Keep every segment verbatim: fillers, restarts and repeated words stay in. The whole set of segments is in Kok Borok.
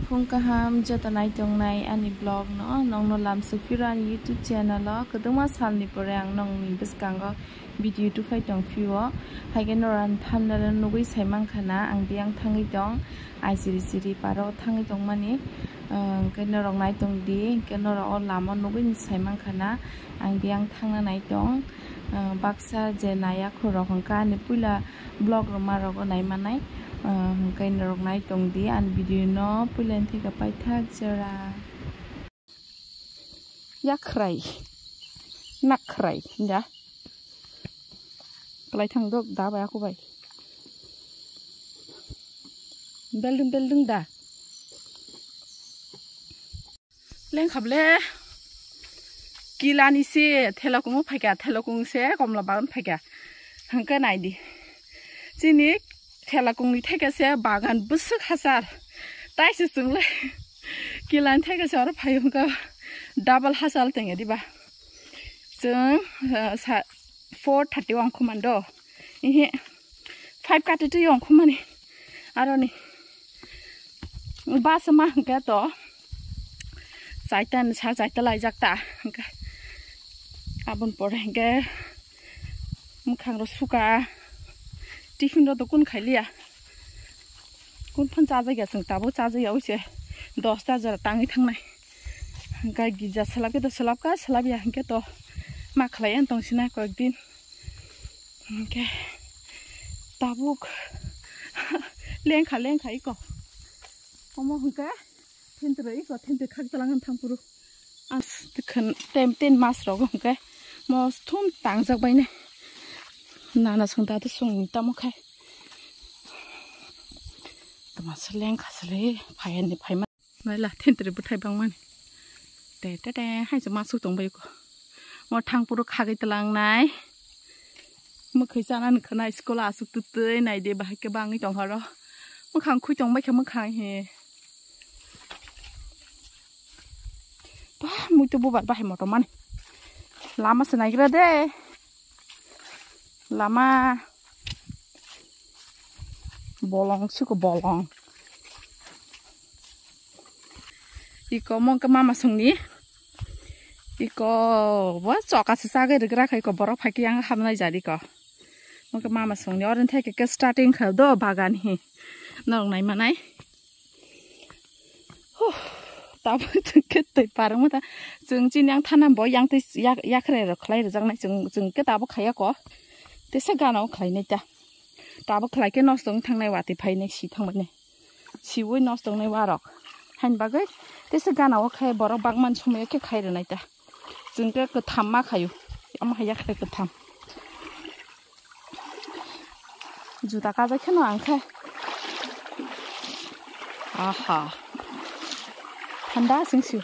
Phung kaham joto naitongnai ani vlog no, nongno lamsok phiro ani YouTube channel o. Kwbangma salni pore ang nongni bwskango video tuphai tong phio. Haikhe norok ani thumbnail o nugwi sai mankha na, ang biyang thangwi tong, ai chiri chiri paro thangwi tongmani. Ah, hwnkhe norok naitong di, hwnkhe norok o lama o nugwi sai mankha na, ang biyang thangna naitong. Ah, baksa je naya khorok hwnkha ani puila vlog rwma rogo naimanai, ah, hwnkhe norok naitong di ani video no puilani theke paithak jora. Yakhrai, nakhrai, da. Kalai thang dok da bai aku bai. Building, building da. Lengkha ble. Kilani se thelokung phaikha, thelokung se komla bagan phaikha. Hwnkhe naidi. Chini thelokungni theke se bagan bwswk hachal. Taise chwngle. Kilani theke se oro phai hwnkhe double hachal tenge diba. Chwng, ah, sa-, four thirty o ongkhumando. Ihi. Five kati twi ongkhumani. Aroni. Bus ma hwnkhe to. Chaita ni sa chaita laijak ta. Hwnkhe aboni pore hwnkhe mwkhang rok suka. Tiffin rok to kun khailiya. Kun phan chajakya chwng tabuk chajakya oise dosta jora tangwi thangnai. Hwnkhe gija swlapkhe to swlapkha, swlapya hwnkhe to ma khlaiya tongsinai koyekdin. Hwnkhe tabuk lengkha lengkha iko. Omo hwnkhe thentwrwi iko, thentwrwi khak tlang thang phuru. As tikhan tem ten mas rogo hwnkhe mosthum tangjak bainai. Nana song da to song tamo khai. Tama se lengkha sele phaiya ni phaima. Naila thentwrwi bwthai bangmani. Te, te, te, hai se masuk tong bai ko. Mo thang phuru khagwi tlang nai. Mwkhwi chanani khwnai school asuk tutui nai de bahai khe bangwi tong horo. Mwkhang khui tong bai khe mwkhang he. Ba, mui to bubar bahai motom mani. Lama se naigra de. Lama. Bolong siko bolong. Iko mongke mama songni. Iko bo choka se chagai rigra kha iko borok phai khe yang hamnai jari ko. Mongke mama songni orin thai ke starting kha do bagan hi. Norok nai manai. Huh, tabuk chwng khe twi parwngma ta. Chwng chini yang thana bo yang twi yak, yakre rok khlai rwjaknai chwng, chwng khe tabuk khaiya ko. Tesa gana o khlainai ta. Tabuk khlai khe nosto wng thangnai watwi phainai si thangmani. Siwi nosto wngnai warok. Hain bagwi tesa gana o khai borok bagman somoi khe khai rwnai ta. Chwng khe kwtham ma khaio. Omo hai yakre kwtham. Juta kajak kheno ang khe. Aha. Thanda sing sio.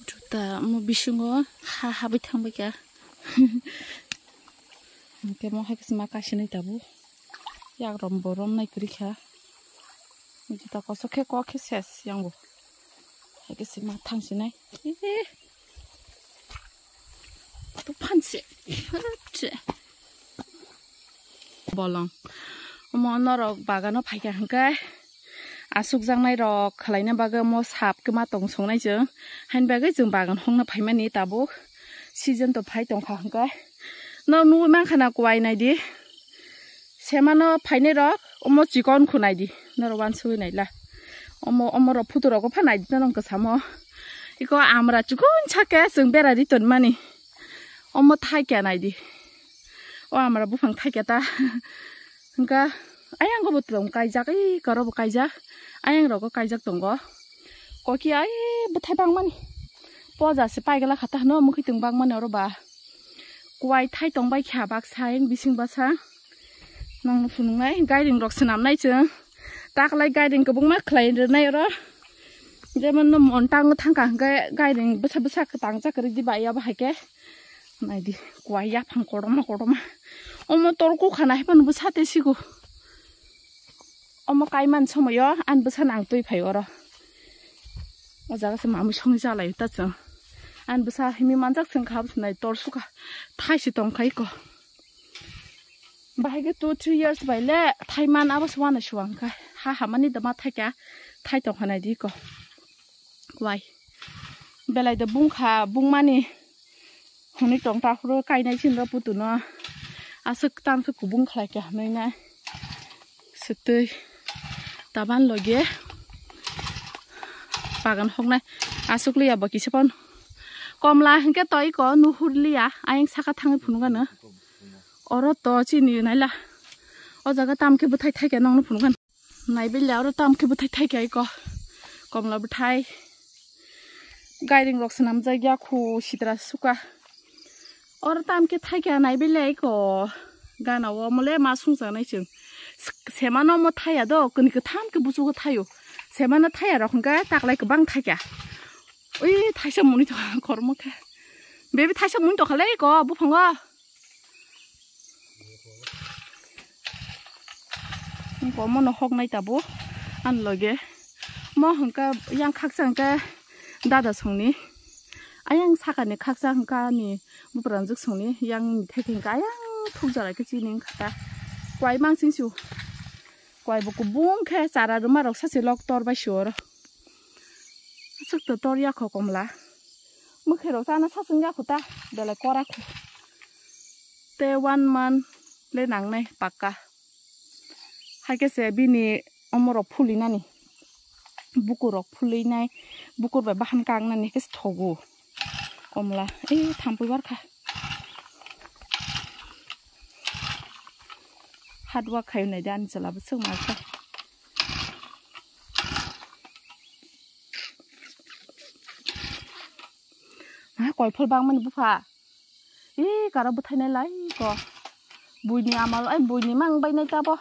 Juta omo bisingo ha habwi thangbai kha. Hwnkhe mo hai khe sima kaisa nai tabuk. Yak rom bo rom nai kwrwi kha. Juta kosok khe kok khe ses yango. Hai khe sima thang sinai. Ehe. To phan se. Bolong. Omo norok bagano phaikha hwnkhe asukjaknai rok khwlaina bagwi omo sap khe ma tong songnai chwng. Haini bagwi chwng bagan hongna phaimani tabuk season to phai tongkha hwnkhe. Norok nugwi mankha na kuwai naidi. Semano phainai rok omo chikon khu naidi. Norok wansugwi naila. Omo, omo rok photo rogo pha naidi norok kwchamo. Iko amra chikon sake chwng bera ri tonmani. Omo thaikya naidi. O amra buphang thaikya ta. Hwnkha ayang bo tong kaijak, ei karo bo kaijak. Ayang rogo kaijak tongo. Koki ai bwthai bangmani. Poja se paigala khata hwno mwkhwtwng bangmani oro ba. Kuwai thai tong bai kha baksa ayang bising basa. Nong phunuknai gairing rok swnamnai chwng. Taklai gairing kwbangma khlai rwnai oro. Jemon no montang thangkha hwnkhe gairing bwsa bwsa kwtang cha kwrwi di bai abo hai khe. Naidi kuwai yaphang kotorma kotorma. Omo tor kukha nai phano bwsa te sigo. Omo kaiman somoyo ani bwsano ang twi phai oro. O jaga se mamui songwi chalai ta chwng. Ani bwsa himi manjak chwng kha, bwswnai tor sukha. Thai se tong khai ko. Bahai khe two three years bai le thai man abo se uanai suang kha. Ha hamani da ma thai kha. Thai tong kha nai di ko. Kwai. Belai da bung kha, bung mani. Hwnwi tong ta phuru kainai chini rw putuno aswk tamswk kubung khlai kha hwnwi nai. Swtwi taban loge bagan hoknai aswk liya bo kisa phano. Komla hwnkhe to iko nuhur liya, ayang saka thangwi phunukgano. Oro to chini naila. O jaga tamkhe bwthai thaikhe nongno phunukgano. Naibelia oro tamkhe bwthai thaikhe iko. Komla bwthai. Gairing rok swnamjak ya khu sitra suka. Oro tamkhe thaikhe naibelia iko. Gana o mole ma sungjaknai chwng. Semano mo thaya do, kwnwi kwtham khe buchugo thaio. Semano thaya rok hwnkhe taklai kwbang thaikha. Ui thaisa muni to kormo khe. Baby thaisa muni to khalai iko buphango. Komo no hoknai tabuk ani loge. Mo hwnkhe yang khaksa hwnkhe dada songni. Ayang sakani khaksa hwnkhe ani bupranjwk songni. Yang ni theke hwnkhe ayang thuk jora khe chini wngkha ta. Kwai mang sing su. Kwai bo kubung khe chara rwma rok sachi lok tor bai su oro. Aswk to tor ya kho komla. Mwkhai rok chana sachwng ya kho ta. Belai kora kho. Te one month le nangnai pakka. Hai khe se bini omorok phulinani. Bukurok phulinai. Bukur bai bahan kangnani khe se thogo. Komla. Ei thampui barkha. Hard work khai nai de ani chwla bo swk ma kha. Ha, koiphol bangmani bupha. Ee, karo bwthainai lai ko. Buini amal, ai, buini mang bainai tabo.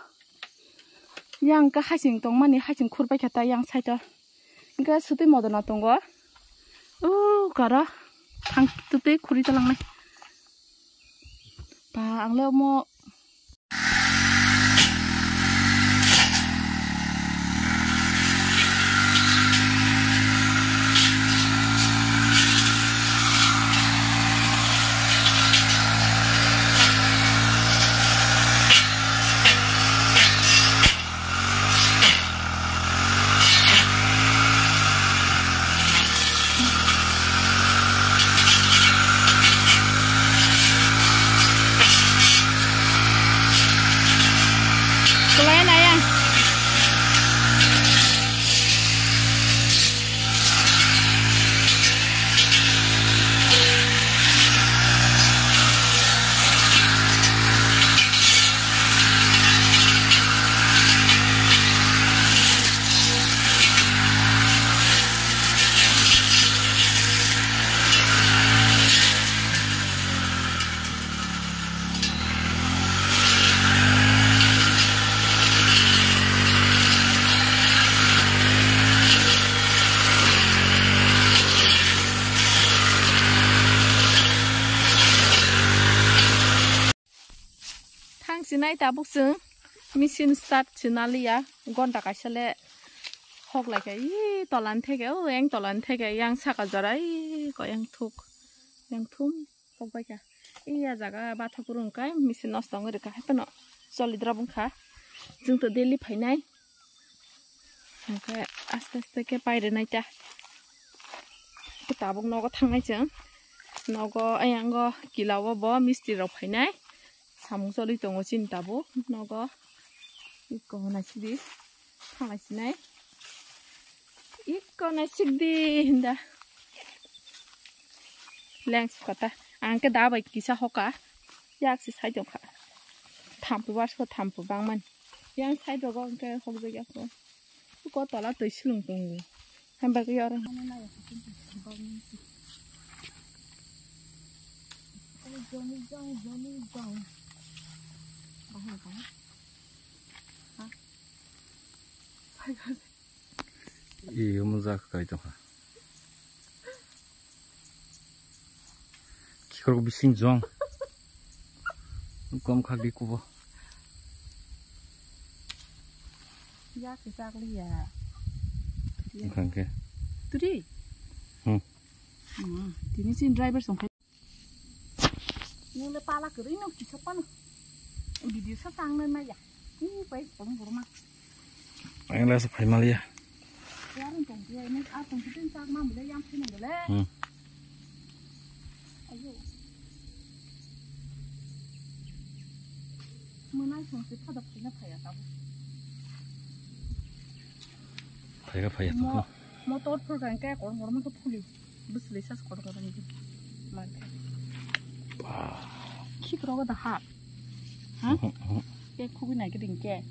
Yang ka hasing tongmani, hasing khurbai kha ta yang side o. Hingke sutui modona tongo. O, karo. Thang tutui khuri talangnai. Ba, ang le omo Kelayan ayang. Thang sinai tabuk chwng machine start sinaliya, gonta kaisa le hok lai kha, ee, tola ni theke, o, eng tola ni theke, yang saka jora, ee, ko yang thuk, yang thum. Kokbai kha. Iya jaga bathok rung kai misi nosto wngwi rwkha hai phano cholidrop wngkha. Chwng to daily phainai. Hwnkhe aste aste khe pairwnai ta. Tabuk nogo thangnai chwng. Nogo ayang o kila o bo mistri rok phainai. Samung choli tongo chini tabuk nogo. Iko naisidi. Thanglai sinai. Iko naisik di hinda. Leng sukata. Ang ke da bai kisa hoka. Yak si sai dong kha. Thampu bar so thampu bang man. Yang sai dogo ang ke hok jagya ko. Ko tola twi silung tongo. Hambar ko yorong. Jomi jong, jomi jong. Bahai bahai. Iyo mojak kai tongkha. Kikorok bising jong. Kom khak di kubo. Ya kisak liya. Wngkha hwnkhe. Turi. Hmm, tini chini driver song khai. Nung le pala kwrwi no kisa pano. Video sa sang na maya. Ni pai pon burma. Ang la sa phai mal ya. Yaran tong dia ini a tong tin sak ma bile yang phai nang le. Hmm. Ayo. Mwnai song se phada phai na phai ya ta. Phai ga phai ya to. Mo-, motor phur gan ke kor mor ma ko phuli. Bwswlwi sa kor kor ni. Mar. Wow. Khik rogo da ha. Ha? Mhm, mhm. Ke khubi nai ke ding ke.